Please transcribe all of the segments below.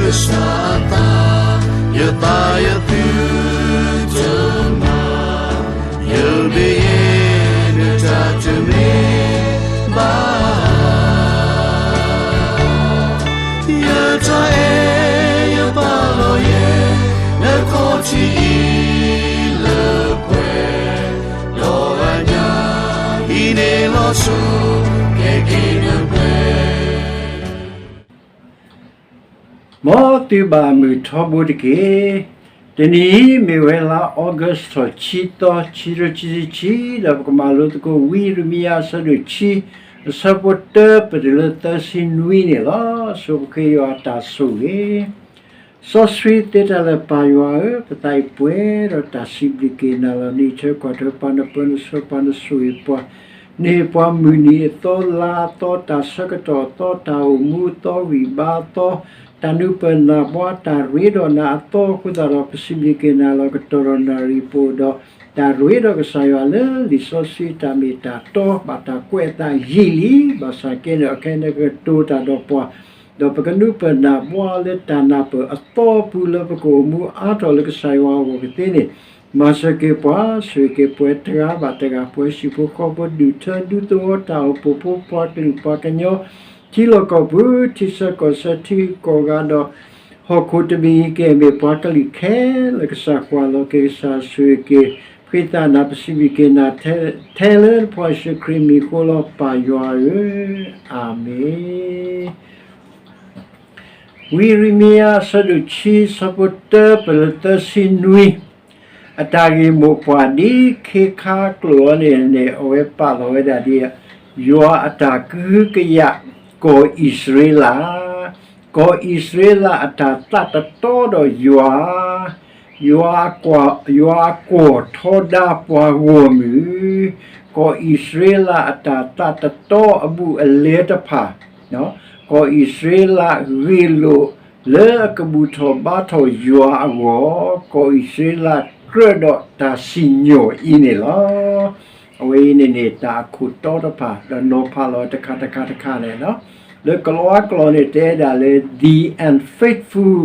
ကစၢ်အသး, ယသးယသုတမၤ, ယဘၣ်ယဲမ့ၢ်တၢ်တမ့ၢ်ဘၣ်. ယတၢ်အဲၣ်ယပာ်လီၤယဲ, နခီၣ်ထံးအံၤလၢပှဲၤ, ဒီးအညၣ်အံၤန့ၣ်လီၤဆိ, ကဲက့ၤနပှဲၤ မ်သုဘၣ်မုာ်ထီဘိတက့ၢ်. တနံၤအံၤမ့ၢ်ဝဲလါ August ထီၣ်ခံသီ ခံကထိခံဆံခံ, ဒီးပကမၤလိသကိးဝံယံးရမံယၤအဆၢဒိၣ်ခံ အဆၢဖိတၢပတုၤလၢသၢဆံနွံန့ၣ်လီၤ. ဆိပဃ့ယွၤအတၢ်ဆိၣ်ဂ့ၤ စီဆှံသ့တၢ်လၢပၢ်ယွၤဧၢ, ပသးအံၤပှဲၤဒီးတၢ်စံးဘျုးက့ၤနၤလီၤ. နအံးထွဲကွၢ်ထွဲပှၤ, နပၢနဆှၢပှၤ, နဆိၣ်ဂ့ၤပှၤ, နဟ့ၣ်ပှၤမုၢ်နံၤအသီ, လါအသီ, တၢ်ဆၢကတီၢ်အသီ, တၢ်အိၣ်မူအသီ, ဂံၢ်ဘါအသီ, တၢ်နုာ်ပၢၢ်နၢ်ဘှါ, တၢ်ရ့ဒီးနၤအသီအဃိသတးဒီး ပစံးဘျုးက့ၤနၤလီၤ. ကတီၢ်ဒီးနၣ်ရံၣ်ပအိၣ်ဒီး တၢ်ရ့ဒီးကစၢ်ယွၤလၢလံာ်စီဆှံ တၢ်မ့ၢ်တၢ်တီ ဘၣ်တၢ်ကွဲးအသးယံာ်လံ. ဘၣ်ဆၣ်က့န့ၣ် အခဲအံၤနကတိၤတၢ်ဒီးပှၤ, ဒီးပကနုာ်ပၢၢ်နၢ်ဘှါလၢတၢ်နၢ်ပၢၢ်အသီအပူၤ လၢပကအိၣ်မူအါထီၣ်လၢကစၢ်ယွၤအဂီၢ်ကသ့န့ၣ်, မၤစၢၤက့ၤပှၤ, ဆိၣ်ဂ့ၤက့ၤပှၤတဂၤဘၣ်တဂၤ, ပှၤဟံၣ်ဖိဃီဖိ, ဒူၣ်ထၢဒူသဝီ, တၢ်အိၣ်ဖှိၣ်ဖိ, ပှၤကလုာ်ပှၤကညီ, ထံလီၢ်ကီၢ်ပူၤ, ထံဆၢကီၢ်ဆၢ, ထံဂုၤကီၢ်ဂၤဒီး ဟီၣ်ခိၣ်တဘ့ၣ်အံၤကဲ မ့ၢ်ပှၤကလုာ်ခဲလၢာ် ကစၢ်ကွၢ်လီၤက့ၤ, ကစၢ်ဆိၣ်ဂ့ၤက့ၤ, ဃ့သးနၤ ပစံးဘျုးက့ၤနၤ ထဲလၢနဖိယ့ၣ်ၡူးခရံာ်မံၤအဃိလီၤ ပၢ်ယွၤဧၢ, အၤမ့ၣ်. ဝံယံးရမံယၤအဆၢဒိၣ်ခံ အဆၢဖိတၢပတုၤလၢသၢဆံနွံ, အတၢ်ဂ့ၢ်မိၢ်ပှၢ်ဒ်ခ့ခါကျိာ်အံၤန့ၣ်န့ၣ် အဝဲပာ်လီၤဝဲဒၣ်ဒ် ယွၤအတၢ်ကဟုကယာ် ကီၢ်အံၣ်စရ့လး, ကီၢ်အံၣ်စရ့လးအတၢ်သးတတီဒီးယွၤ, ယွၤ, ယွၤအကွီၢ်ထီဒါပှၤဂီၢ်မုၢ်, ကီၢ်အံၣ်စရ့လးအတၢ်သးတတီအဘူးအလဲတဖၣ်, ကီၢ်အံၣ်စရ့လးဂ့ၢ်လိာ်လၢအကဘူၣ်ထီၣ်ဘါထီၣ်ယွၤအဂီၢ်, ကီၢ်အံၣ်စရ့လးကြၢးဒီးတၢ်စံၣ်ညီၣ်အံၤန့ၣ်လီၤ. အဝဲအံၤန့ၣ်န့ၣ် တၢ်အခိၣ်တီတဖၣ် ဒီးနီၤဖးလီၤတခါတခါတခါန့ၣ်လီၤ. လၢကလံးကျိာ်န့ၣ် တဲဒၣ်လၢ the unfaithful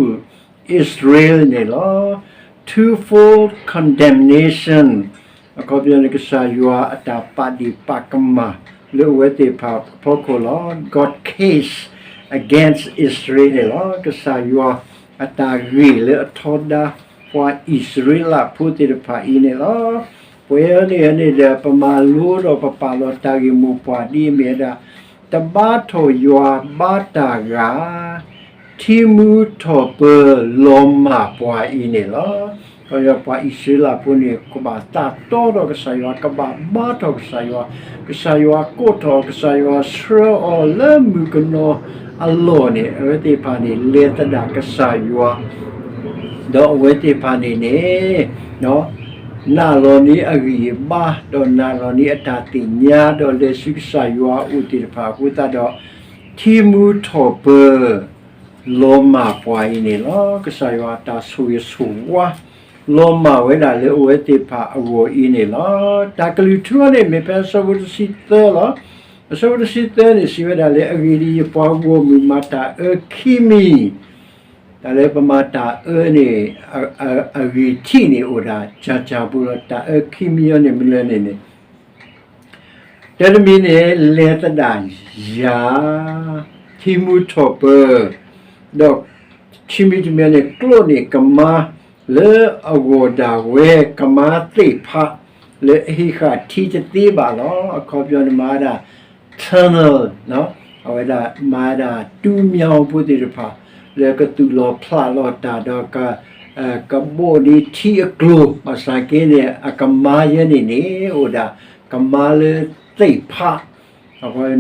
Israel န့ၣ်လီၤ. Twofold condemnation အခီပညီန့ၣ် ကစၢ်ယွၤအတၢ်ပာ်ဒ့ၣ်ပာ်ကမၣ် လၢအဝဲသ့ၣ်တဖၣ်အဖီခိၣ်လီၤ. God case against Israel န့ၣ်လီၤ. ကစၢ်ယွၤအတၢ်ဂ့ၢ်လၢအထီဒါ ပှၤအံၣ်စရ့လးဖိသ့ၣ်တဖၣ်အံၤန့ၣ်လီၤ. ပဝဲန့ၣ်န့ၣ်ဒီး ပမၤလိဒီးပပာ်လီၤတၢ်ဂ့ၢ်မိၢ်ပှၢ်ဒ်အမ့ၢ်ဝဲဒၣ် တဘါထီၣ်ယွၤဘါတၢ်ဂၤ, ထံမူထီၣ်ပၢၤလီၤမၢ်ပှၤအံၤန့ၣ်လီၤ. ပှၤအံၣ်စရ့လးဖိန့ၣ် ကဘၣ်သးတီဒီးကစၢ်ယွၤ, ကဘၣ်ဘါထီၣ်ကစၢ်ယွၤ, ကစၢ်ယွၤကိးထီၣ်, ကစၢ်ယွၤဆှၢအီၤလၢမုၣ်ကနီၤအလီၢ်န့ၣ် အဝဲသ့ၣ်တဖၣ်န့ၣ် လဲၤသဒၣ်ကစၢ်ယွၤ ဒီးအဝဲသ့ၣ်တဖၣ်န့ၣ်န့ၣ် နာ်လီၤန့ၢ်အဂံၢ်အဘါ, ဒီးနာ်လီၤန့ၢ်အတၢ်သ့ၣ်ညါ, ဒီးလဲၤဆူကစၢ်ယွၤအအိၣ်သ့ၣ်တဖၣ်အဃိသတးဒီး ထံမူထီၣ်ပၢၤ လီၤမၢ်ပှၤအံၤန့ၣ်လီၤ. ကစၢ်ယွၤအတၢ်ဆိၣ်ဂ့ၤဆိၣ်ဝါ လီၤမၢ်ဝဲဒၣ်လၢအဝဲသ့ၣ်တဖၣ်အဂီၢ်အံၤန့ၣ်လီၤ. တၢ်ကလုၢ်ထူန့ၣ် မ့ၢ်ဖဲအဆၢဖိတဆံသၢလီၤ. အဆၢဖိတဆံသၢန့ၣ် စံးဝဲဒၣ်လၢ အဂ့ၢ်ဒ်အံၤ, ယပှၤဂီၢ်မုၢ်မၤတၢ်အၢခံမံၤ, တၢ်လၢပမၤတၢ်အၢန့ၣ် အဂ့ၢ်ထံးန့ၣ်အိၣ်ဒၣ် ကၢ်ကၢ်ပူၤလီၤ. တၢ်အၢခံမံၤအံၤန့ၣ် မနုၤလဲၣ်န့ၣ်န့ၣ် တၢ်တမံၤန့ၣ် လဲၤသဒၣ်ယၤ, ထံမူထီၣ်ပၢၤ, ဒီးခံမံၤတမံၤန့ၣ် ကျိးန့ၢ်ကမါလၢအဂီၢ်ဒၣ်ဝဲ, ကမါသ့ၣ်ဖးလၢအဟံးဃာ်ထံတသ့ဘၣ်လီၤ. အခီပညီန့ၣ်မၤဝဲဒၣ် tunnel, အဝဲဒၣ်မၤဝဲဒၣ် တူမၠိဖိသ့ၣ်တဖၣ် လၢကသူၣ်လီၤဖျးလီၤတၢ်ဒီး ကဘိၣ်န့ၢ်ထံအကျိၤ, ဘၣ်ဆၣ်က့န့ၣ် အကမါယဲန့ၣ်န့ၣ် အိၣ်ဒၣ်ကမါလၢသ့ၣ်ဖး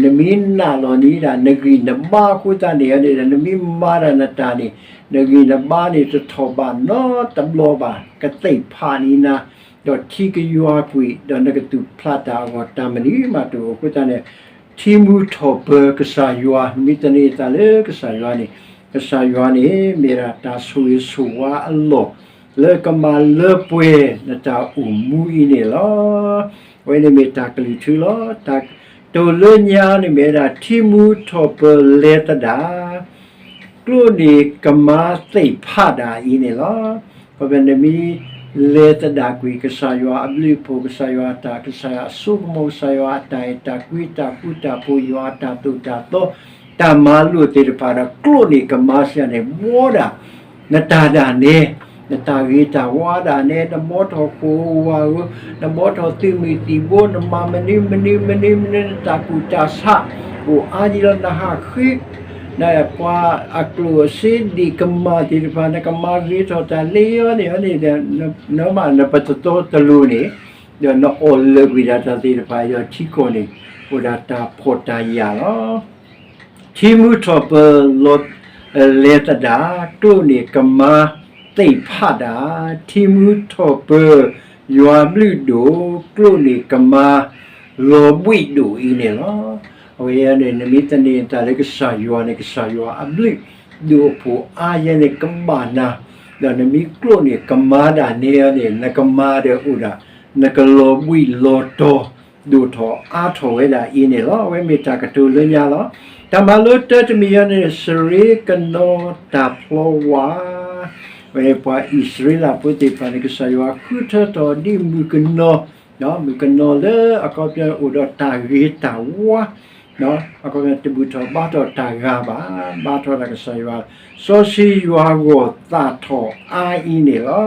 နမ့ၢ်နာ်လီၤန့ၢ်ဒၣ်နဂံၢ်နဘါအဃိသတးန့ၣ်န့ၣ်ဒီး နမ့ၢ်မၤတၢ်နတၢ်န့ၣ် နဂံၢ်နဘါန့ၣ် တထီၣ်ဘးနီတဘျီဘၣ်, ကသ့ၣ်ဖးန့ၢ်နၤ, ဒီးထံကယွၤကွံာ်, ဒီးနကသူၣ်ဖျးတၢ်အဂီၢ် တၢ်မနုၤမးတအိၣ်အဃိသတးန့ၣ် ထံမူထီၣ်ပၢၤကစၢ်ယွၤ, နမ့ၢ်သန့ၤသးလၢကစၢ်ယွၤန့ၣ်, ကစၢ်ယွၤန့ၣ် မ့ၢ်ဒၣ်တၢ်ဆိၣ်ဂ့ၤဆိၣ်ဝါအလီၢ် လၢကမၤလၢပှဲၤနတၢ်အိၣ်မူအံၤန့ၣ်လီၤ. အဝဲန့ၣ်မ့ၢ်တၢ်ကလုၢ်ထူလီၤ. တၢ်တိၢ်လၢညါန့ၣ်မ့ၢ်ဝဲဒၣ် ထံမူထီၣ်ပၢၤလဲၤသဒၣ်, ကျိၣ်န့ၣ်ကမါသ့ၣ်ဖးဒၣ်အံၤန့ၣ်လီၤ. ခီဖျိနမ့ၢ်လဲၤသဒၣ်ကွံာ်ကစၢ်ယွၤအဘျုးအဖှိၣ်, ကစၢ်ယွၤအတၢ်, ကစၢ်ယွၤအစိကမီၤ, ကစၢ်ယွၤအတၢ်အဲၣ်တၢ်ကွံ တၢ်ဃူတၢ်ဖိး, ယွၤအတၢ်သိၣ်တၢ်သီ, တၢ်မၤလိာ်သ့ၣ်တဖၣ်ဒီး ကျိၣ်န့ၣ်ကမါစံးန့ၣ် ဘှီဒၣ် နတၢ်ဒၣ်နဲ, နတၢ်ဂ့ၤတၢ်ဝါဒၣ်နဲ, နဘှီထီၣ်ဃိၣ်ဧိၤဝးဧိၤ, နဘှီထီၣ်သုးမုၢ်သံၣ်ဘိ, နမၤမနုၤမနုၤမနုၤမနုၤ, နတၢ်ကူၣ်တၢ်ဆး အိၣ်အါဒံးလီၤ, နဟးဃ့ နပှၤအကျိၣ်အစ့ဒံၣ်ကမၢ်သ့ၣ်တဖၣ် နကမၤဂ့ၤထီၣ်တၢ်လၢယီၤန့ၣ်န့ၣ်, နမ့ၢ်နပတတီတလိၤန့ၣ်, ဒီးနအီၣ်လၢာ်ကွံာ်ဒၣ်တၢ်သ့ၣ်တဖၣ်အံၤဒီးထံကီၢ်န့ၣ် အိၣ်ဒၣ်တၢ်ဖှီၣ်တၢ်ယာ်လီၤ. ထံမူထီၣ်ပၢၤလီၤ, လဲၤသဒၣ်, ကျိၣ်န့ၣ်ကမါသ့ၣ်ဖးဒၣ်, ထံမူထီၣ်ပၢၤယွၤဘျုးဒိၣ်, ကျိၣ်န့ၣ်ကမါလီၤဘှံးဒိၣ်အံၤန့ၣ်လီၤ. အဝဲန့ၣ် နမ့ၢ်သန့ၤနသးလၢကစၢ်ယွၤန့ၣ် ကစၢ်ယွၤအဘျုးဒိၣ်အဖှိၣ်အါယဲန့ၣ်ကဘၣ်နၤ, ဒီးနမ့ၢ်ကျိၣ်န့ၣ်ကမါဒၣ်နဲအံၤန့ၣ် နကမၤဒီးအိၣ်ဒၣ် နကလီၤဘှံးလီၤတီၤ ဒိၣ်ထီၣ်အါထီၣ်ဝဲဒၣ်အံၤန့ၣ်လီၤ. အဝဲမ့ၢ်တၢ်ကတိၤလၢညါလီၤ. တၢ်မၤလိတၢတမံၤအံၤန့ၣ် စရ့ကနီတၢ်ဖျီဝါ, ဝဲပှၤအံၣ်စရ့လးဖိသ့ၣ်တဖၣ်န့ၣ် ကစၢ်ယွၤဃုထၢထီၣ်ဒ်မုၣ်ကနီၤ, မုၣ်ကနီၤလၢအခီပညီအိၣ်ဒီးတၢ်ဂ့ၤတၢ်ဝါ, အခီပညီတဘူၣ်ထီၣ်ဘါထီၣ်တၢ်ဂၤဘၣ်, ဘါထီၣ်တၢ်ကစၢ်ယွၤ, စီဆှံယွၤဂီၢ်သၣ်ထီၣ်အါအံၤန့ၣ်လီၤ.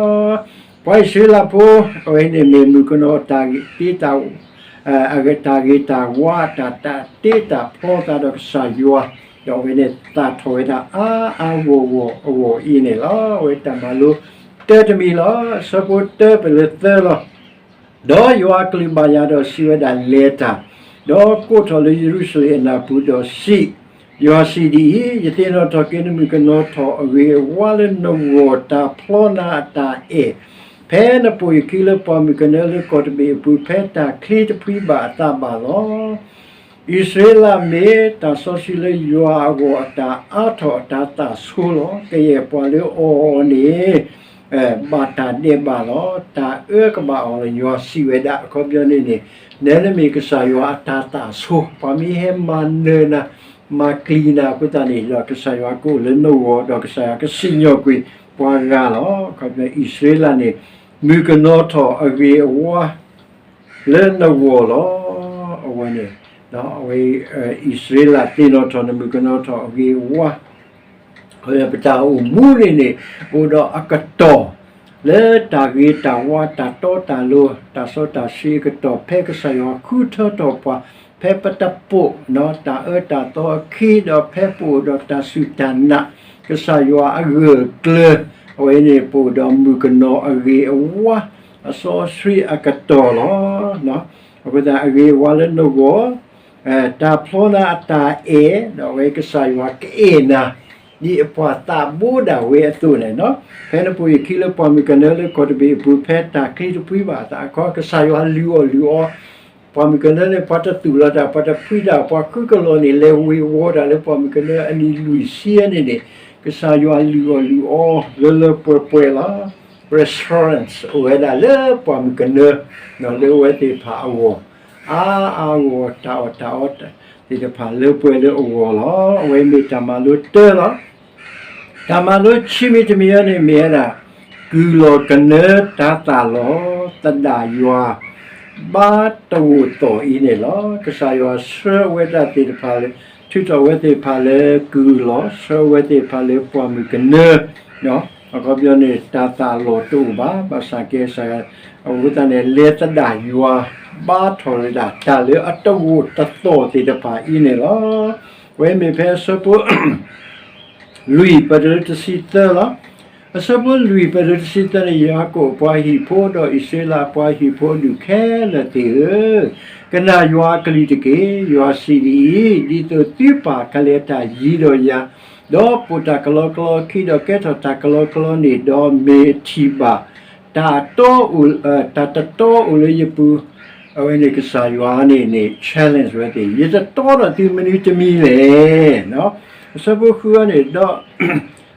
ပှၤအံၣ်စရ့လးဖိ အဝဲန့ၣ်မ့ၢ်မုၣ်ကနီၤတၢ်တ့တၢ် အတၢ်ဂ့ၤတၢ်ဝါ တၢ်တ့တၢ်ဖျီသးဒီးကစၢ်ယွၤ, ဒီးအဝဲန့ၣ်သၣ်ထီၣ်ဝဲဒၣ်အါအါဂီၢ်ဂီၢ်အဂီၢ်အံၤန့ၣ်လီၤ. အဝဲတၢ်မၤလိတၢတမံၤလီၤ. အဆၢဖိတၢပၢၢ်လၢသၢလီၤ. ဒီးယွၤအကလုၢ်ဘၣ်ယၤဒီးစံးဝဲဒၣ်, လဲၤတၢ်, ဒီးကိးထီၣ်လၢယရူၤၡလ့ၣ်အနၢ်ပူၤဒီးစံး, ယွၤစံးဒ်အံၤ, ယသ့ၣ်နီၣ်ထီၣ်က့ၤနမုၣ်ကနီၤထီၣ်အဂ့ၤအဝါလၢနဂီၢ် တၢ်ဖျီနၤအတၢ်အဲၣ် ဖဲနပိာ်ယခံလၢပှၢ်မုၢ်ကနၢလၢကီၢ်တဘ့ၣ်အပူၤ ဖဲတၢ်ချံတဖှံဘၣ်အသးဘၣ်လီၤ. အံၣ်စရ့လးမ့ၢ်တၢ်စီဆှံလၢယွၤအဂီၢ် အတၢ်အါထီၣ်အတၢ်သးဆိလီၤ. ကယဲၢ်ပှၤလၢအီၣ်အီၤန့ၣ် ဘၣ်တၢ်ဒဲးဘးလီၤ. တၢ်အၢကဘၣ်အီၤလီၤ ယွၤစံးဝဲဒၣ်. အခီပညီန့ၣ်န့ၣ် နဲနမ့ၢ်ကစၢ်ယွၤအတၢ်သးဆိ, ပှၤမ့ၢ်ဟဲမၤနၢၤနၤ မၤကျံၤနၤအဃိသတးန့ၣ်ဒီး ကစၢ်ယွၤကအိၣ်လၢနဂီၢ် ဒီးကစၢ်ယွၤကစံၣ်ညီၣ်ကွံာ်ပှၤဂၤလီၤ. အခီပညီအံၣ်စရ့လးန့ၣ် မုၣ်ကနီၤထီၣ်အဂ့ၤအဝါ လၢနဂီၢ်လီၤ. အဝဲန့ၣ် အဝဲ အံၣ်စရ့လးသ့ၣ်နီၣ်ထီၣ် နမုၣ်ကနီၤထီၣ်အဂ့ၤအဝါ ပတၢ်အိၣ်မူန့ၣ်န့ၣ် အိၣ်ဒီးအကတီၢ် လၢတၢ်ဂ့ၤတၢ်ဝါ တၢ်တီတၢ်လိၤ တၢ်စီတၢ်ဆှံအကတီၢ် ဖဲကစၢ်ယွၤဃုထၢထီၣ်ပှၤ ဖဲပတပိာ် တၢ်အၢတၢ်သီအခံ ဒီးဖဲပအိၣ်ဒီးတၢ်စူၢ်တၢ်နာ် ကစၢ်ယွၤအဂၢၢ်အကျၢၤ အဝဲန့ၣ်ပအိၣ်ဒီးမုၣ်ကနီၤအဂ့ၤအဝါ အစီဆှံအကတီၢ်လီၤ. အဃိသတးအဂ့ၤအဝါလၢနဂီၢ် တၢ်ဖျီနၤအတၢ်အဲၣ် ဒီးအဝဲကစၢ်ယွၤကအဲၣ်နၤ ဒ်အပှၤသးဘိဒၣ်ဝဲအသိးန့ၣ်လီၤ. ဖဲနပိာ်ယခံလၢပှၢ်မုၢ်ကနၢလၢကီၢ်တဘ့ၣ်အပူၤ ဖဲတၢ်ချံတဖှံဘၣ်အသးအခီ ကစၢ်ယွၤလုၢ်အီၣ်လုၢ်အီ ပှၢ်မုၢ်ကနၢန့ၣ် ပှၤတသူၣ်လီၤတၢ် ပှၤတဖှံတၢ် ပှၤဃုကလီၤန့ၣ် လဲၤဝ့ၤဝီၤတၢ်လၢပှၢ်မုၢ်ကနၢအနံၤလွံၢ်ဆံန့ၣ်န့ၣ် ကစၢ်ယွၤလုၢ်အီၣ်လုၢ်အီလၢလၢပှဲၤပှဲၤလီၤ. Reassurance အိၣ်ဝဲဒၣ်လၢပှၢ်မုၢ်ကနၢ လၢအဝဲသ့ၣ်တဖၣ်အဂီၢ် အါအါဂီၢ်ဂီၢ် တၢ်အီၣ်တၢ်အီသ့ၣ်တဖၣ်လၢပှဲၤလၢအဂီၢ်လီၤ. အဝဲမ့ၢ်တၢ်မၤလိတၢလီၤ. တၢ်မၤလိခံမံၤတမံၤအံၤန့ၣ်မ့ၢ်ဝဲဒၣ် ကုၢ်လီၤကနၢတၢ်သးလီၤ သဒၣ်ယွၤ ဘါတဂိာ်သီၣ်အံၤန့ၣ်လီၤ. ကစၢ်ယွၤဆှၢအဝဲဒၣ်သ့ၣ်တဖၣ်လၢ ထုးထီၣ်ဝဲသ့ၣ်တဖၣ်လၢကုၢ်လီၤ ဆှၢအဝဲသ့ၣ်တဖၣ်လၢပှၢ်မုၢ်ကနၢ အခီပညီန့ၣ် တၢ်သးလီၤတအိၣ်ဘၣ် ဘၣ်ဆၣ်ကဲစၢ် အဃိသတးန့ၣ် လဲၤသဒၣ်ယွၤ ဘါထီၣ်ဝဲဒၣ်တၢ်လၢအတဂိာ်တသီၣ်သ့ၣ်တဖၣ်အံၤန့ၣ်လီၤ. အဝဲမ့ၢ်ဖဲအဆၢဖိ လွံၢ်ပၢၢ်တၢတဆံသၢလီၤ. အဆၢဖိလွံၢ်ပၢၢ်တၢတဆံသၢန့ၣ် ယၤကိာ်အပှၤဟံၣ်ဖိဒီးအံၣ်စရ့လးအပှၤဟံၣ်ဖိဒူၣ်ခဲလၢာ်သ့ၣ်ဧၢ, ကနၣ်ယွၤအကလုၢ်တက့ၢ်. ယွၤစံးဒ်အံၤ, ဒ်သိးသုပၢ်ကလဲၤတၢ်ယံၤဒီးယၤ, ဒီးပိာ်တၢ်ကလီကလီအခံ ဒီးကဲထီၣ်တၢ်ကလီကလီန့ၣ်, ဒီးမ့ၢ်အထံၣ်ဘၣ် တၢ်တီအိၣ်, တၢ်တတီအိၣ်လၢယပူၤ, အဝဲန့ၣ်ကစၢ်ယွၤန့ၣ်န့ၣ် challenge ဝဲသ့ၣ်, ယတတီဒီးသုမနုၤတမံၤလဲၣ်. အဆၢဖိဃုန့ၣ်ဒီး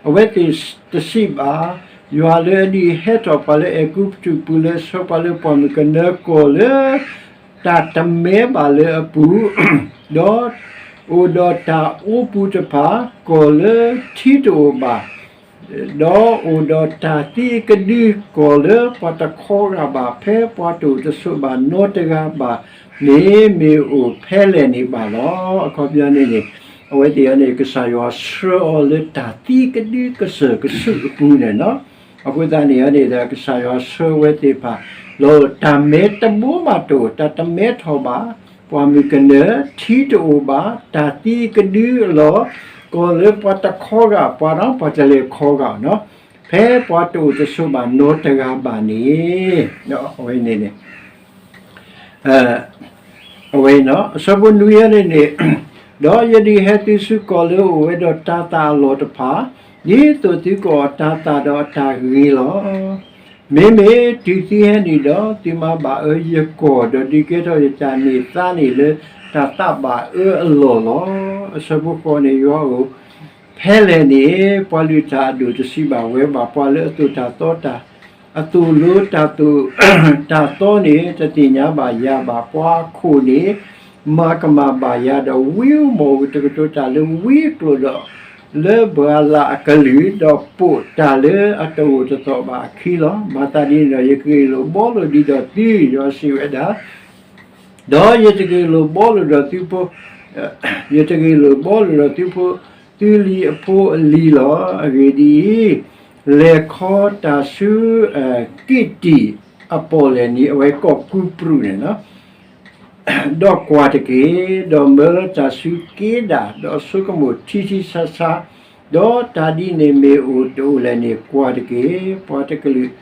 အဝဲသ့ၣ်တစံးဘၣ်, ယွၤလၢအဒုးဟဲထီၣ်ပှၤလၢအဲၤကူပတူးပူၤ လၢအဆှၢပှၤလၢပှၢ်မုၢ်ကနၢကီၢ်လၢ တၢ်တမဲဘၣ်လၢအပူၤ, ဒီး အိၣ်ဒီးတၢ်အိပူၤတဖၣ် ကီၢ်လၢထံတအိၣ်ဘၣ်, ဒီးအိၣ်ဒီးတၢ်သံအကဒု ကီၢ်လၢပှၤတခီဂာ်ဘၣ်, ဖဲပှၤတအိၣ်တဆိးဘၣ်နီတဂၤဘၣ်န့ၣ် မ့ၢ်အိၣ်ဖဲလဲၣ်န့ၣ်ဘၣ်လီၤ. အခီပညီန့ၣ်န့ၣ် အဝဲသ့ၣ်အံၤန့ၣ် ကစၢ်ယွၤဆှၢအီၤလၢတၢ်သံကဒုကစၢၢ်ကဆူးအပူၤန့ၣ်လီၤ. အဃိသတးန့ၣ်န့ၣ်ဒီး ကစၢ်ယွၤဆှၢဝဲသ့ၣ်တဖၣ် လီၤတၢ်မဲတဘိမးတအိၣ်, တၢ်တမဲထီၣ်ဘၣ်, ပှၢ်မုၢ်ကနၢ ထံတအိၣ်ဘၣ်, တၢ်သံကဒုအလီၢ်, ကီၢ်လၢပှၤတခီဂာ်ပှၤဒီး ပှၤတလဲၤခီဂာ်နီၤ, ဖဲပှၤတအိၣ်တဆိးဘၣ်နီတဂၤဘၣ်န့ၣ်, အဝဲန့ၣ်န့ၣ် အဝဲအံၤနီၤ အဆၢဖိနွံအံၤန့ၣ်န့ၣ်, ဒီးယဒုးဟဲသုဆူကီၢ်လၢအအိၣ်ဝဲဒီးတၤသၣ်အလီၢ်တဖၣ်, ဒ်သိးသုကအီၣ်တၤသၣ်ဒီးအတၢ်ဂ့ၤလီၤ. မ့မ့ၢ်တုၤသုဟဲနုာ်ဒီး သုမၤဘၣ်အၢယကီၢ်, ဒီးဒုးကဲထီၣ်ယတၢ်န့ၢ်သါန့ၣ်လၢတၤသၣ်ဘၣ်အၢအလီၢ်လီၤ. အဆၢဖိဃိးန့ၣ် ယွၤဧၢ, ဖဲလဲၣ်န့ၣ် ပှၤလုၢ်တၢ်အဒိၣ်တစံးဘၣ်ဝဲဘၣ်, ပှၤလၢအသိၣ်တၢ်သီတၢ် အသိၣ်လိတၢ်သိၣ် တၢ်သီန့ၣ် တသ့ၣ်ညါဘၣ်ယၤဘၣ်, ပှၤအခိၣ်န့ၣ် မၤကမၣ်ဘၣ်ယၤ, ဒီးဝံဧိၤမီၢ်ဧိၤ တကတိၤတၢ်လၢဝံအကျိာ်ဒီး လၢဘှါလၢ်အကလုၢ်, ဒီးပိာ်တၢ်လၢအတအိၣ်တသီၣ်ဘၣ်အခံလီၤ. မၤသးဒ်န့ၣ်ဒီး ယကဂ့ၢ်လိာ်ဘှီလိာ်ဒံးဒီးသု, ယွၤစံးဝဲဒၣ်, ဒီးယတဂ့ၢ်လိာ်ဘှီလိာ်ဒီးသုဖိ, ယတဂ့ၢ်လိာ်ဘှီလိာ်ဒီးသုဖိ, သုလံၤအဖိအလံၤလီၤ. အဂ့ၢ်ဒ်အံၤ, လဲၤခီတၢ်ဆူ ကံးတံၢ်အပီၣ်လဲၣ်န့ၣ်, အဝဲကီၢ်ကူပြူးန့ၣ်လီၤ. ဒီးကွၢ်တက့ၢ်, ဒီးမၢလီၤတၢ်ဆူက့ဒၢ်, ဒီးဆိကမိၣ်ထံထံဆါဆါ, ဒီးတၢ်ဒ်န့ၣ်မ့ၢ်အိၣ်တအိၣ်လဲၣ်န့ၣ် ကွၢ်တက့ၢ်. ပှၤတကလုာ်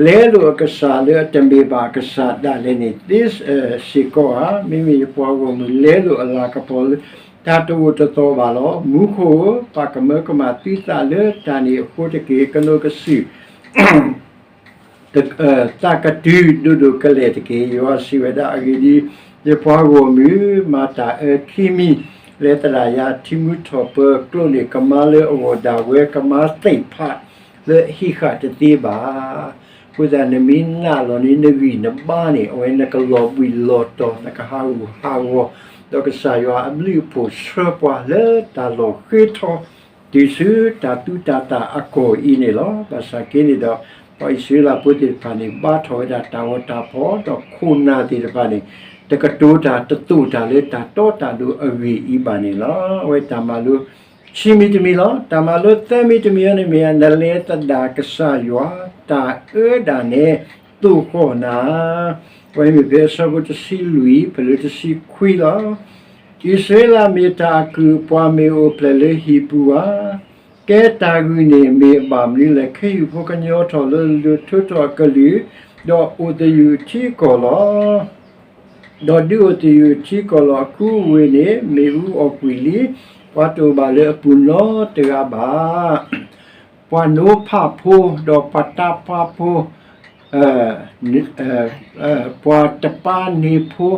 လဲလိာ်အကစၢ်လၢအတမ့ၢ်ဘၣ်အကစၢ်ဒၣ်လဲာ်န့ၣ် သ့စ့ၢ်ကီးဧါ. မ့မ့ၢ်ယပှၤဂီၢ်မုၢ် လဲလိာ်အလၤကပီၤလၢတၢ်တအိၣ်တသီၣ်ဘၣ်လီၤ. မူခိၣ်ဧၢ, ပာ်ကမၢကမၣ်သုသးလၢတၢ်န့ၣ်အဃိတက့ၢ်. ကနိးကစုာ် သးကတုၤဒိၣ်ဒိၣ်ကလဲာ်တက့ၢ်. ယွၤစံးဝဲဒၣ်, အဂ့ၢ်ဒ်အံၤ, ယပှၤဂီၢ်မုၢ်, မၤတၢ်အၢခံမံၤ, လဲၤသဒၣ်ယၤ, ထံမူထီၣ်ပၢၤကျိန့ၣ် ကမါလၢအဂီၢ်ဒၣ်ဝဲ, ကမါသ့ၣ်ဖးလၢအဟံးဃာ်တသ့ဘၣ်. အဃိသတး နမ့ၢ်နာ်လီၤန့ၢ်နဂံၢ်နဘါန့ၣ်, အဝဲနကလီၤဘှံးလီၤတီၤ, နကဟးဂူာ်ဟးဂီၤ, ဒီးကစၢ်ယွၤအဘျုးအဖှိၣ်ဆှၢပှၤလၢတၢ်လီၢ်ဃ့ထီ တုၤဆူတၢ်သူတၢ်သၣ်အကီၢ်အံၤန့ၣ်လီၤ. ဘၣ်ဆၣ်က့န့ၣ်ဒီး ပှၤအံၣ်စရ့လးဖိသ့ၣ်တဖၣ်န့ၣ် ဘါထီၣ်ဝဲဒၣ်တၢ်ဂီၤတၢ်ဖီၣ် ဒီးခိၣ်နၢ်သ့ၣ်တဖၣ်န့ၣ် တကတိၤတၢ်တသိၣ်တၢ်လၢတၢ်တီတၢ်လိၤအဂ့ၢ်အံၤဘၣ်န့ၣ်လီၤ. အဝဲတၢ်မၤလိခံမံၤတမံၤလီၤ. တၢ်မၤလိသၢမံၤတမံၤအံၤန့ၣ်မ့ၢ် နလဲၤသဒၣ်ကစၢ်ယွၤ တၢ်အၢဒၣ်နဲ သိၣ်ဃီၣ်နၤ အဝဲမ့ၢ်ဖဲအဆၢဖိတဆံလွံၢ် ဖဲလၢတဆံခွံလီၤ. အံၣ်စရ့လးမ့ၢ်တၢ်အကုၢ်, ပှၤမ့ၢ်အိၣ်ဖျဲၣ်လၢဟံၣ်ပူၤဧါ. ကဲတၢ်ဂုာ်န့ၣ်မ့ၢ်အဘၣ်မနုၤလဲၣ်. ခ့ယုၢ်ဖိကညီထီၣ်လၢအလိၤ ထိထီၣ်အကလုၢ်, ဒီးအိၣ်သယုၢ်အထံအကီၢ်လီၤ. ဒီးဒုးအိၣ်သယုၢ်အထံအကီၢ်လီၤ. အခူအဝ့ၢ်န့ၣ် မ့ၣ်အူအီၣ်ကွံာ်လံ, ပှၤတအိၣ်ဘၣ်လၢအပူၤနီတဂၤဘၣ်. ပှၤနိဖးဖိ, ဒီးပှၤတၢ်ပၢ်ဖိ, ပှၤတပၤန့ၢ်ဖိ,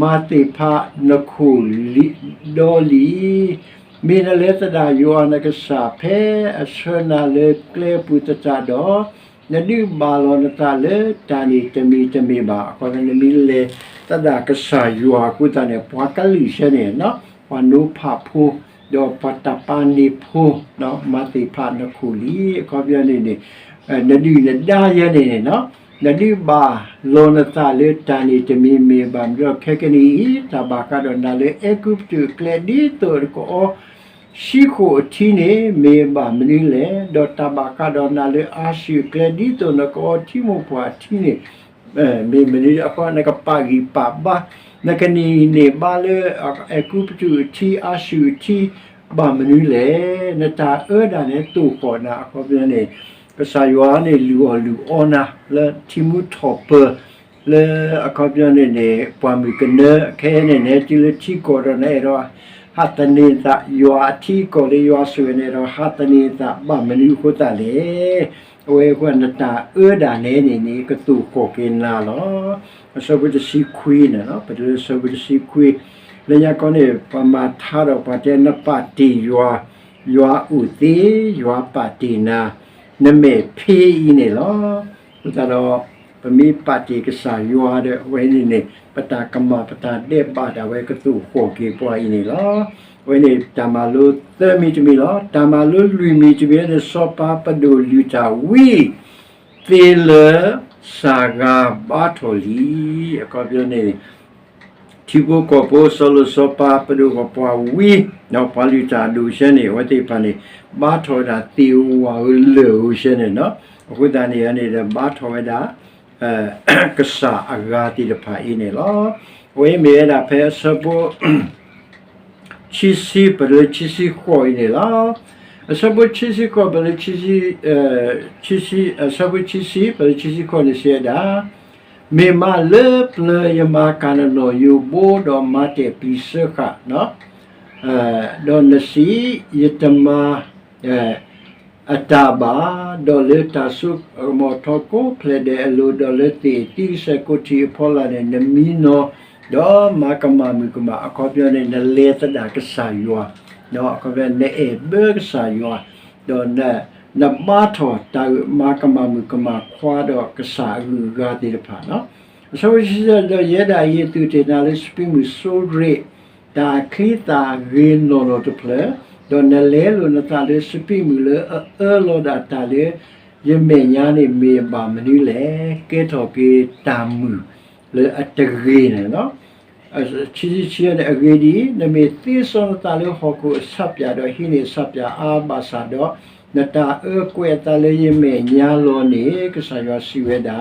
မၤသ့ၣ်ဖးနခိၣ်လံဒီးလံ. မ့ၢ်နလဲၤသဒၣ်ယွၤနကစၢ် ဖဲအဆှၢနၤလၢကျဲအပူၤသတးဒီး, နဒုးဘၣ်လီၤနသးလၢတၢ်န့ၣ်တမံၤတမ့ၢ်ဘၣ်. အခီပညီ နမ့ၢ်လဲၤသဒၣ်ကစၢ်ယွၤအဃိသတးန့ၣ် ပှၤကလုာ်ဆၢန့ၣ် ပှၤနိဖးဖိ, ဒီးပှၤတၢ်ပၢ်န့ၢ်ဖိ, မၤသ့ၣ်ဖးနခိၣ်လံ. အခီပညီန့ၣ်န့ၣ် နဒုၣ်နဒါယဲန့ၣ်န့ၣ်, နဒုးဘၣ်လီၤနသးလၢတၢ်န့ၣ်တမံၤမ့ၢ်ဘၣ်မနုၤဒီး ခဲကနံၣ်အံၤ တၢ်ဘၣ်ဃးဒီးနၤလၢအဲၤကူပတူးအကျဲ ဒ်သိးနကအီၣ် ဆံဃိၣ်အထံန့ၣ် မ့ၢ်အဘၣ်မနုၤလဲၣ်. ဒီးတၢ်ဘၣ်ဃးဒီးနၤလၢအၤၡူၢ်အကျဲ ဒ်သိးနကအီၣ်ထံမိၢ်ပှၢ်အထံန့ၣ် မ့ၢ်မနုၤအဃိ နကပာ်ဂံၢ်ပာ်ဘါ, နကန့ၢ်ဂံၢ်န့ၢ်ဘါလၢ အဲၤကူပတူးအထံ အၤၡူၢ်အထံ ဘၣ်မနုၤလဲၣ်. နတၢ်အၢဒၣ်နဲ သိၣ်ဃီၣ်နၤ. အခီပညီန့ၣ် ကစၢ်ယွၤန့ၣ် လုၢ်အီၣ်လုၢ်အီနၤ လၢထံမူထီၣ်ပၢၤ လၢအခီပညီန့ၣ်န့ၣ် ပှၢ်မုၢ်ကနၢ ခဲအံၤန့ၣ် နဟဲတုၤလၢထံကီၢ်ဒီး နအဲၣ်ဒိးဟးသန့ၤနသး ယွၤအထံအကီၢ်လၢယွၤဆိၣ်ဂ့ၤန့ၣ်ဒီး ဟးသန့ၤနသးဘၣ်မနုၤအဃိသတးလဲၣ်. အဝဲအဃိ နတၢ်အၢဒၣ်နဲန့ၣ်န့ၣ် ကသိၣ်ဃီၣ်က့ၤနၤလီၤ. အဆၢဖိတဆံခွံန့ၣ် ပတုၤလၢအဆၢဖိတဆံခွံ လၢညါခီန့ၣ် ပှၤမၤထါဒီးပှၤတဲ နပာ်တ့ၢ်ယွၤ, ယွၤအိၣ်သ့, ယွၤပာ်တ့ၢ်နၤ, နမဲာ်ဖ့အံၤန့ၣ်လီၤ. အဃိသတးဒီး ပမ့ၢ်ပာ်တ့ၢ်ကစၢ်ယွၤဒီး အဝဲန့ၣ်န့ၣ် ပတၢ်ကမၣ် ပတၢ်ဒဲးဘးဒၣ်ဝဲ ကသိၣ်ဃီၣ်က့ၤပှၤအံၤန့ၣ်လီၤ. အဝဲန့ၣ်တၢ်မၤလိသၢမံၤတမံၤလီၤ. တၢ်မၤလိလွံၢ်မံၤတမံၤန့ၣ် စီၤပၤပဒိၣ်လုၢ်တၢ်ဝံ သ့လၢစှၤဂၤဘါထီၣ်လံ. အခီပညီန့ၣ် ထံဖိကီၢ်ဖိ စီၤလိၤစီၤပၤပဒိၣ်ပှၤဝံ ဒီးပှၤလုၢ်တၢ်အဒိၣ်စဲန့ၣ် အဝဲသ့ၣ်တဖၣ်န့ၣ် ဘါထီၣ်ဝဲဒၣ်သ့ၣ်ဧိၤဝၣ်ဧိၤလၢၢ်ဧိၤစဲန့ၣ်လီၤ. အဃိသတးန့ၣ်န့ၣ်ဒီး ဘါထီၣ်ဝဲဒၣ် ကစၢ်အဂၤသ့ၣ်တဖၣ်အံၤန့ၣ်လီၤ. အဝဲအံၤမ့ၢ်ဝဲဒၣ်ဖဲအဆၢဖိ ခံဆံ ပတုၤလၢခံဆံဃိးအံၤန့ၣ်လီၤ. အဆၢဖိခံဆံဃိး ပတုၤလၢ အဆၢဖိခံဆံ ပတုၤခံဆံဃိးန့ၣ်စံးဝဲဒၣ်, မ့ၢ်မးလၢပျၢၤယမၤကၢ်နနီၣ်ယိာ်ဘိ ဒီးမၤတဲာ်ပျံၤစၢဃာ်, ဒီးနစံး, ယတမၤ အတၢ်ဘၣ်, ဒီးလၢတၢ်စိကမီၤထီကိးဖျၢၣ်ဒဲးအလိၤ, ဒီးလၢသ့ၣ်သံကစဲးကိးထံးအဖီလာ်န့ၣ် နမံနီၤ, ဒီးမၤကမၣ်မုၣ်ကမၣ်, အခီပညီန့ၣ် နလဲၤသဒၣ်ကစၢ်ယွၤ, အခီပညီ နအဲၣ်ဘၢကစၢ်ယွၤ, ဒီးနဘါထီၣ်တၢ်မၤကမၣ်မုၣ်ကမၣ်ခွါဒီးကစၢ်အဂုၤအဂၤသ့ၣ်တဖၣ်လီၤ. အဆၢဖိခံဆံသၢ, ဒီးယဲဒၣ်အံၤ ယသူၣ်တ့ၢ်နၤလၢစပံးမုၢ်စိရ့ၣ် တၢ်အချံသၣ်အဂ့ၤနီၢ်နီၢ်တဖျၢၣ်, ဒီးနလဲလိာ်နသးလၢစပံးမုၢ်လၢအအၢလီၤဒၣ်တၢ်လၢယမဲာ်ညါန့ၣ် မ့ၢ်ဘၣ်မနုၤလဲၣ်. ကဲထီၣ်က့ၤတၢ်မုာ်လၢအတဂ့ၤန့ၣ်လီၤ. ခံဆံခံန့ၣ် အဂ့ၢ်ဒ်အံၤ, နမ့ၢ်သ့စီနသးလၢဟီၣ်ခိၣ်အဆၣ်ပၠး ဒီးဟံးန့ၢ်အဆၣ်ပၠးအါဘၣ်ဆၣ်ဒီး, နတၢ်အၢကွဲးအသးလၢယမဲာ်ညါလီၤန့ၣ် ကစၢ်ယွၤစံးဝဲဒၣ်,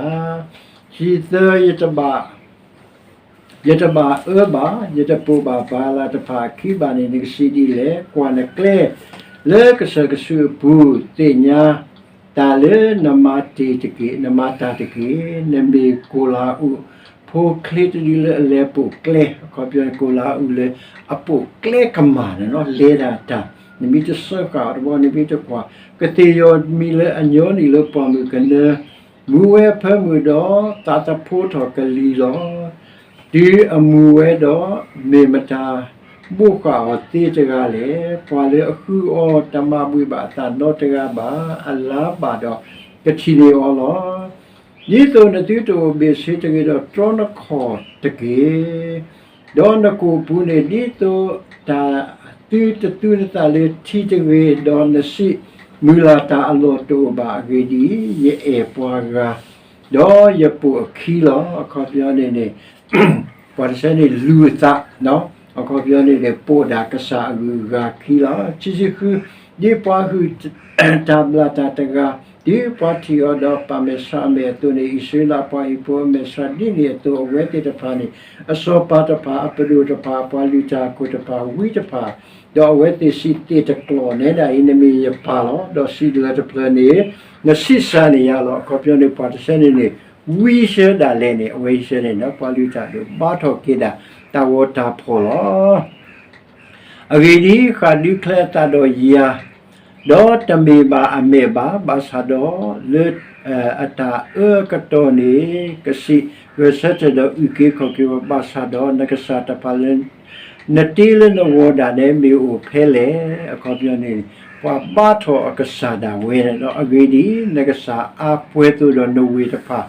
ခံဆံသၢ, ယတဘၣ် ယတဘၣ်အၢဘၣ်, ယတပိာ်ဘၣ်ပှၤလၢ်တဖၣ်အခံဘၣ်န့ၣ် နကစံးဒ်လဲၣ်. ကွၢ်နကျဲလၢကစၢၢ်ကဆူးအပူၤ, သ့ၣ်ညါတၢ်လၢနမၤတ့ၢ်တက့ၢ်, နမၤတၢ်တက့ၢ်. နမ့ၢ်ကိၣ်လၤအူးဖိချ့တဒုလၢအလဲၤပိာ်ကျဲ, အခီပညီန့ၣ် ကိၣ်လၤအူးလၢအပိာ်ကျဲကမၣ်န့ၣ်လီၤ. လဲၤတၢ်တၢ်, နမ့ၢ်တစၢဃာ်အီၤတဘျီ နမ့ၢ်တကွၢ်, ကသ့ၣ်ယီၤမံၤလၢအညီနုၢ်လၢပှၢ်မုၢ်ကနၢ, မူဝဲအဖၢမုၢ်ဒီး သးသဖှိထီၣ်ကလံၤလီၤ. တုၤအမူၤဝဲဒီး မ့ၢ်မတၤဘိးဃာ်အီၤသ့တဂၤလဲၣ်. ပှၤလၢအဃုအီၤ တမၤဘှံးဘၣ်အသးနီတဂၤဘၣ်. အလါဘၣ်ဒီး ကထံၣ်န့ၢ်အီၤလီၤ. ဒ်သိးနသုတအိၣ်ဘ့ၣ်ဆ့တဂ့ၤဒီး တြီနခီၣ်တက့ၢ်. ဒီးနကိာ်ပူၤန့ၣ် ဒ်သိးတၢ်သုတသူနသးလၢထံတဂ့ၤ, ဒီးနစံး, မုၢ်လၢ်တၢ်အလီၢ်တအိၣ်ဘၣ်. အဂ့ၢ်ဒ်အံၤ, ယအဲၣ်ပှၤဂၤ ဒီးယပိာ်အခံလီၤ. အခီပညီန့ၣ်န့ၣ် ပှၤတဆၢန့ၣ်လူၤအသး, အခီပညီန့ၣ်န့ၣ် ပိာ်ဒၣ်ကစၢ်အဂုၤအဂၤခံလီၤ. ခံဆံဃု, ဒ်ပှၤဟုၣ်တၢ်ဘျၣ်တၢ်တဂၤ, ဒ်ပှၤထံၣ်အီၤဒီးပာ်မဲာ်ဆှးအမဲာ်အသိးန့ၣ်, အံၣ်စရ့လးပှၤဟံၣ်ဖိအမဲာ်ဆှးဒ်န့ၣ်အသိး, အဝဲသ့ၣ်တဖၣ်န့ၣ် အစီၤပၤတဖၣ်, အပဒိၣ်တဖၣ်, ပှၤလုၢ်တၢ်အခိၣ်တဖၣ်, ဝံတဖၣ်, ဒီးအဝဲသ့ၣ်စံးသ့ၣ်တကျိာ်နဲဒၣ်အံၤ, နမ့ၢ်ယပၢ်လီၤ. ဒီးစံးတဖျၢၣ်န့ၣ် နဆံးစၢ်န့ၢ်ယၤလီၤ. အခီပညီန့ၣ် ပှၤတဆၢန့ၣ်န့ၣ် ဝံဆၢဒၣ်လဲာ်န့ၣ် အဝဲဆၢန့ၣ်ဒီး ပှၤလုၢ်တၢ်ဒိၣ်ဘါထီၣ်က့ၤဒၣ်တၢ်ဂီၤတၢ်ဖီၣ်လီၤ. အဂ့ၢ်ဒ်အံၤ, ဃၣ်ဒုးချဲအသးဒီးယၤ, ဒီးတမ့ၢ်ဘၣ်အမဲာ်ဘၣ်, ဘၣ်ဆၣ်ဒီးလၢ အတၢ်အၢအကတီၢ်န့ၣ် ကစံးဂဲၤဆၢထၢၣ်ဒီးအုၣ်က့ၤခီၣ်က့ၤဝဲ, ဘၣ်ဆၣ်ဒီးနကစၢ်တဖၣ်လၢ နတ့လၢနဂီၢ်ဒၣ်နဲမ့ၢ်အိၣ်ဖဲလဲၣ်. အခီပညီန့ၣ် ပှၤဘါထီၣ်အကစၢ်ဒၣ်ဝဲန့ၣ်ဒီး အဂ့ၢ်ဒ်အံၤ, နကစၢ်အါပှဲၤသိးဒီးနဝ့ၢ်တဖၣ်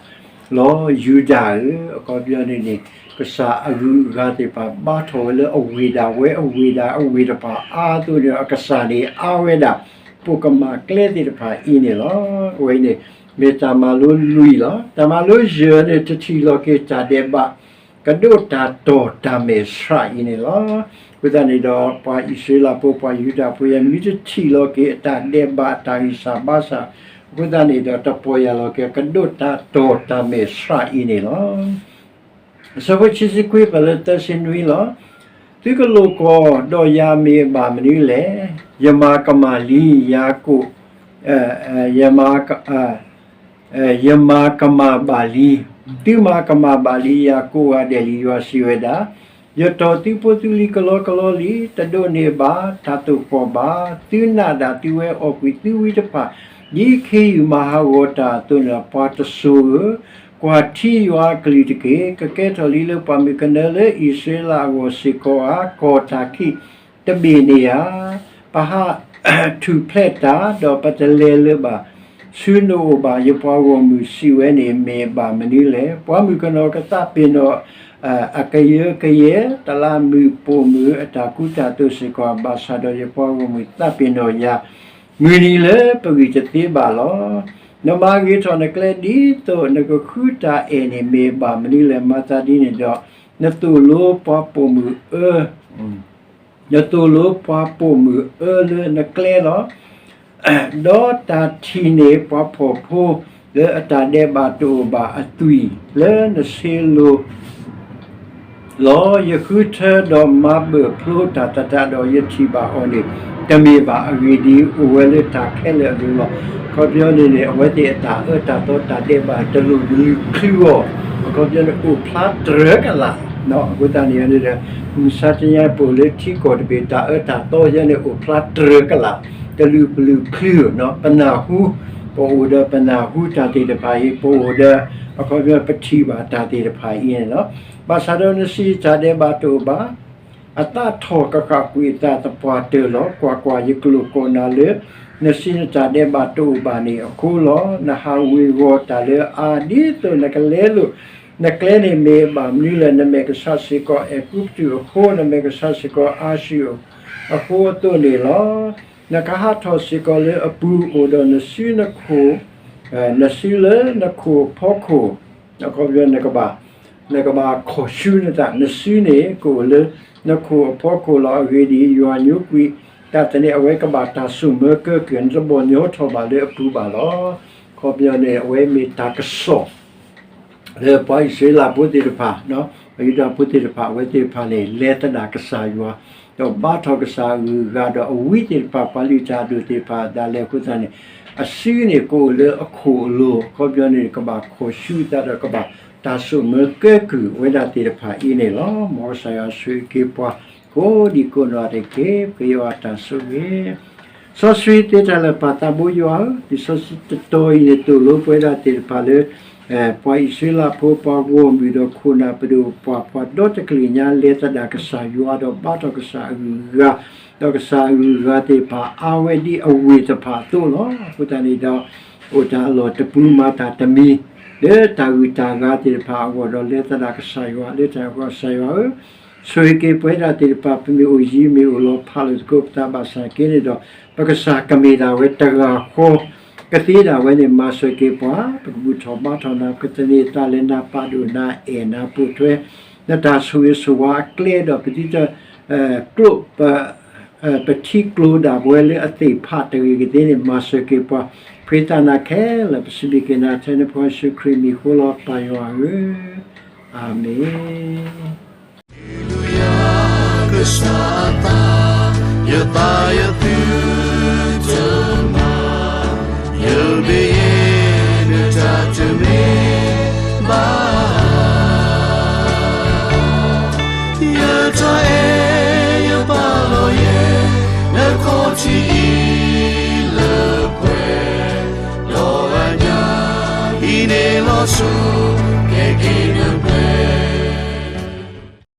လီၤ. ယူဒၤဧၢ, အခီပညီန့ၣ်န့ၣ် ကစၢ်အဂုၤအဂၤသ့ၣ်တဖၣ် ဘါထီၣ်ဝဲလၢအဝ့ၢ်ဒၣ်ဝဲ, အဝ့ၢ်ဒၣ်အဝ့ၢ်တဖၣ်အါအသိးန့ၣ်ဒီး အကစၢ်န့ၣ်အါဝဲဒၣ် ပိာ်ကမၣ်ကျဲသ့ၣ်တဖၣ်အံၤန့ၣ်လီၤ. အဝဲအံၤန့ၣ် မ့ၢ်တၢ်မၤလိလွံၢ်လီၤ. တၢ်မၤလိယဲၢ်န့ၣ် တထံၣ်လီၤက့ၤတၢ်ဒဲးဘး ကဒိးတၢ်တီၢ်တၢ်မဲာ်ဆှးအံၤန့ၣ်လီၤ. အဃိသတးန့ၣ်ဒီး ပှၤအံၣ်စရ့လးဖိ ပှၤယူဒၤဖိ ယမ့ၢ်တထံၣ်လီၤက့ၤအတၢ်ဒဲးဘးအတၢ်ဂံၢ်စၢ်ဘါစၢ် အဃိသတးန့ၣ်ဒီး တပီၢ်ယၢ်လီၤက့ၤ ကဒိးတၢ်တီၢ်တၢ်မဲာ်ဆှးအံၤန့ၣ်လီၤ. အဆၢဖိခံဆံခွံ ပတုၤလၢသၢဆံနွံလီၤ. သုကလိာ်ကွီၢ်ဒီးယၤမ့ၢ်အဘၣ်မနုၤလဲၣ်. ယမၤကမၣ်လံ ယၤကိာ် ယမၤ ယမၤကမၣ်ဘၣ်လံ, သုမၤကမၣ်ဘၣ်လံ ယၤကိးဂၤဒဲးလံ. ယွၤစံးဝဲဒၣ်, ယတီၢ်သုဖိသုလံၤကလီကလီလံ, တဒိးန့ၢ်ဘၣ်တၢ်သိၣ်ဃီၣ်ဘၣ်. သုနးဒၣ်သုဝဲအီၣ်ကွံာ်သုဝံတဖၣ်, ဒ်ခ့ယုၢ်မၤဟးဂီၤတၢ်အသိးန့ၣ်လီၤ. ပှၤတစိၤဧၢ, ကွၢ်ထံယွၤအကလုၢ်တက့ၢ်. ကကဲထီၣ်လံလၢပှၢ်မုၢ်ကနၢလၢအံၣ်စရ့လးအဂီၢ်စ့ၢ်ကီးဧါ. ကီၢ်တၢ်ခံး တဘ့ၣ်န့ၣ်ဧါ. ပဟးထူၣ်ဖျဲးတၢ်, ဒီးပတလဲၤလၢၤဘၣ်ဆူနအိၣ်ဘၣ်. ယပှၤဂီၢ်မုၢ်စံးဝဲန့ၣ် မ့ၢ်အဘၣ်မနုၤလဲၣ်. ပှၢ်မုၢ်ကနၢကသးပ့ၤနီၣ် အကယၢကယဲ တလးမုာ်ပိာ်မုာ်အတၢ်ကူတၢ်သိးစ့ၢ်ကီး ဘၣ်ဆၣ်ဒီးယပှၤဂီၢ်မုၢ်သးပ့ၤနီၣ်ယၤ မုၢ်နံၤလၢပဂံၢ်တသ့ဘၣ်လီၤ. နမၤဂ့ၤထီၣ်နကျဲဒ်သိးနကဃုတၢ်အဲၣ်န့ၣ် မ့ၢ်ဘၣ်မနုၤလဲၣ်. မၤသးဒ်န့ၣ်ဒီး နသိၣ်လိပှၤပိာ်မုၣ်အၢ နသိၣ်လိပှၤပိာ်မုၣ်အၢလၢနကျဲလီၤ. ဒီးတၢ်ထံၣ်န့ၢ်ပှၤဖှီၣ်ဖိလၢအတၢ်ဒဲးဘးတအိၣ်ဘၣ်အသွံၣ်လၢနဆ့လိၤ လီၤ. ယဃုထၢဒီးမၤဘၢၣ်ဖျိတၢ်သတးဒီး ယထံၣ်ဘၣ်အီၤန့ၣ် တမ့ၢ်ဘၣ်. အဂ့ၢ်ဒ်အံၤ, အိၣ်ဝဲလၢတၢ်ခဲလၢာ်အလိၤလီၤ. အခီပညီန့ၣ်န့ၣ် အဝဲသ့ၣ်အတၢ်အၢတၢ်သီတၢ်ဒဲးဘးတလိၣ်လုၢ်ချုးအီၤ, အခီပညီန့ၣ် အိၣ်ဖျါတြၢၤကလာ်. အဃိသတးန့ၣ်န့ၣ်ဒီး မုၢ်ဆါတနံၤအံၤ ပအိၣ်လၢထံကီၢ်တဘ့ၣ် တၢ်အၢတၢ်သီယဲန့ၣ် အိၣ်ဖျါတြၢၤကလာ်, တလုၢ်ပလုၢ်ချုး, ပနၢ်ဟူ, ပအိၣ်ဒီးပနၢ်ဟူတၢ်သ့ၣ်တဖၣ်အံၤ, ပအိၣ်ဒီး အခီပညီ ပထံၣ်ဘၣ်တၢ်သ့ၣ်တဖၣ်အံၤန့ၣ်လီၤ. ဘၣ်ဆၣ်ဒီးနစုတၢ်ဒဲးဘးတအိၣ်ဘၣ်. အသးထီၣ်ကဃၣ်ကွံာ်အသးသပှၢ်တၢၢ်လီၤ. ကွၢ်ကွၢ်, ယကျိာ်ကိးနၤလၢ နစုနတၢ်ဒဲးဘးတအိၣ်ဘၣ်န့ၣ်အဃိလီၤ. နဟးဝ့ၤဝီၤတၢ်လၢအအါ ဒ်သိးနကလဲလိာ်နကျဲန့ၣ် မ့ၢ်ဘၣ်မနုၤလဲၣ်. နမဲာ်ကဆှးစ့ၢ်ကီးအဲၤကူပတူးအဃိ, နမဲာ်ကဆှးစ့ၢ်ကီးအၤၡူၢ်အဃိအသိးန့ၣ်လီၤ. နကဟးထီၣ်စ့ၢ်ကီးလၢအပူၤ အိၣ်ဒီးနစုနခိၣ်, နစုလၢနခိၣ်အဖီခိၣ်, အခီပညီ နကဘၣ်ခီၣ်ဆူနသး, နစုန့ၣ် ကအိၣ်လၢနခိၣ်အဖီခိၣ်လီၤ. အဂ့ၢ်ဒ်အံၤ, ယွၤညိကွံာ်တၢ်သန့ၤ အဝဲကဘၣ်တၢ်စိာ်မၢကၢကုၢ်, နတဘီၣ်ညီထီၣ်ဘၣ်လၢအပူၤဘၣ်လီၤ. အခီပညီန့ၣ် အဝဲမ့ၢ်တၢ်ကစီၣ် လၢပှၤအံၣ်စရ့လးဖိသ့ၣ်တဖၣ်, ပှၤယူဒၤဖိသ့ၣ်တဖၣ်, အဝဲသ့ၣ်တဖၣ်န့ၣ် လဲၤသဒၣ်ကစၢ်ယွၤ, ဒီးဘါထီၣ်ကစၢ်အဂုၤအဂၤဒီးအဝံသ့ၣ်တဖၣ်, ပှၤလုၢ်တၢ်အဒိၣ်သ့ၣ်တဖၣ်ဒၣ်လဲာ်အဃိသတးန့ၣ်, အစုန့ၣ်ကအိၣ်လၢအခိၣ်အလိၤ, အခီပညီန့ၣ် ကဘၣ်ခီၣ်ဆူသးဒီး ကဘၣ်တၢ်စိာ်မၢကၢကုၢ်ဝဲဒၣ်သ့ၣ်တဖၣ်အံၤန့ၣ်လီၤ. မ်ကစၢ်ယွၤဆိၣ်ဂ့ၤက့ၤပှၤ ကိးဒံကိးနီၢ်တက့ၢ်. ပဃ့ယွၤအတၢ်ဆိၣ်ဂ့ၤ စီဆှံသ့တၢ်လၢာ်ပၢ်သးဘိယွၤဧၢ, လံာ်စီဆှံတတီၤအံၤန့ၣ် သိၣ်လိပဝဲဒၣ်သ့ၣ်တဖၣ်လၢ ပှၤအံၣ်စရ့လးဖိ ပှၤဂီၢ်မုၢ်ဒီးခိၣ်နၢ်ပဒိၣ်ပှၢ် ပှၤဒီတကလုာ်ညါ လဲၤသဒၣ်ကစၢ်ယွၤဒီးဘါထီၣ်ကစၢ်အဂုၤအဂၤ, ဒီးကစၢ်အဂုၤအဂၤသ့ၣ်တဖၣ် အါဝဲဒ်အဝ့ၢ်တဖၣ်အသိးလီၤ. အဃိသတးန့ၣ်ဒီး အိၣ်တၢ်အလီၢ်တပူၤ မၤတၢ်တမံၤ လၢတၢ်ဂုၤတၢ်ဂၤသ့ၣ်တဖၣ်အဂီၢ်ဒီး လဲၤသဒၣ်ကစၢ်ယွၤ လၢတၢ်ဂီၤ ကစၢ်ယွၤဧၢ, ဆိၣ်ဂ့ၤက့ၤပဝဲဒၣ်သ့ၣ်တဖၣ် ပမ့ၢ်အိၣ်ယံၤမ့ၢ်အိၣ်လီၤ ဖးလိာ်သကိးပသးဘၣ်ဆၣ်က့န့ၣ်ဒီး ပကစၢ်ကမ့ၢ်ဒၣ်ဝဲတဂၤဃီ ကသ့ဒၣ်ဝဲန့ၣ် မၤစၢၤက့ၤပှၤ, ပကဘူၣ်ထီၣ်ဘါထီၣ်နၤ, ပကသန့ၤသးလၢနၤ, ပာ်ဒိၣ်နၤ, အဲၣ်နၤ, ပိာ်ထွဲနတၢ်ဆိၣ်ဂ့ၤဆိၣ်ဝါအကျဲဒီး ပသုတကျိး ပထံကျိၤဒၣ်ပဝဲလၢအသ့ၣ်ဖးတဂ့ၤကသ့န့ၣ် မၤစၢၤက့ၤပှၤ, ဖှံသးနၤခဲလၢာ် ပစံးဘျုးက့ၤနၤ ထဲနဖိယ့ၣ်ၡူးခရံာ်မံၤဃိလီၤ ပၢ်ယွၤဧၢ, အၤမ့ၣ်. ကစၢ်အသး, ယသးယသုတမၤ, ယဘၣ်ယဲနတၢ်တမ့ၢ်ဘၣ်, ယတၢ်အဲၣ်ယပာ်လီၤယဲ, နခီၣ်ထံးအံၤလၢပှဲၤ, ဒီးအညၣ်ဟံးန့ၢ်လီၤဆီ, ကဲက့ၤနပှဲၤ